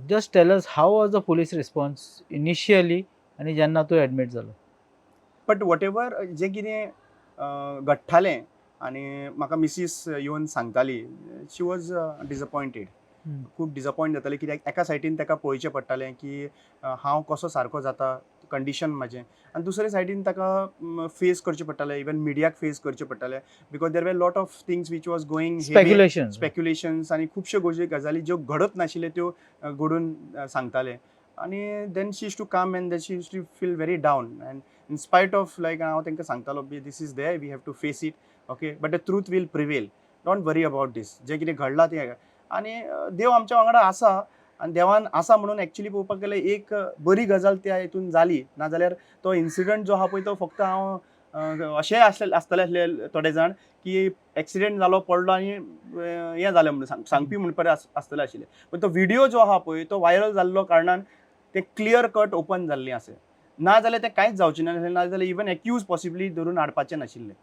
Just tell us, how was the police response initially आनी जेन्ना तूं एडमीट जालो? बट what ever जें कितें घडटालें आनी म्हाका मिसीस येवन सांगताली, शी वॉज डिसअपॉयंटेड. खूब डिसअपॉयंट जाताली, कित्याक एका सायडीन ताका पळोवचें पडटालें की हांव कसो सारको जाता, कंडिशन म्हाजें, आनी दुसरे सायडीन ताका फेस करचें पडटालें, इवन मिडियाक फेस करचें पडटालें, because there were lot of things which was going speculation. Speculations आनी खुबश्यो गोश्टी, गजाली ज्यो घडत नाशिल्ल्यो त्यो घडून सांगताले. आनी then she used to come and then she used to feel very down, and in spite of, like, हांव तांकां सांगतालो बी, this is there, we have to face it, okay, but the truth will prevail, don't worry about this, जें कितें घडलां तें. आनी देव आमच्या वांगडा आसा आनी देवान आसा म्हणून एक्चुली पळोवपाक गेल्यार एक बरी गजाल त्या हितून जाली. नाजाल्यार तो इन्सिडंट जो आहा पळय, तो फक्त हांव अशेंय आसले आसतले आसले थोडे जाण की एक्सिडेंट जालो, पडलो आनी हें जालें म्हणून सांगपी म्हणपाक आसतले आशिल्ले. पण तो व्हिडिओ जो आहा पळय, तो व्हायरल जाल्लो कारणान ते क्लियर कट ओपन जाल्लें आसा. ना जाल्यार तें कांयच जावचें नासलें. ना जाल्यार इवन एक्यूज पॉसिबली धरून हाडपाचें नाशिल्लें.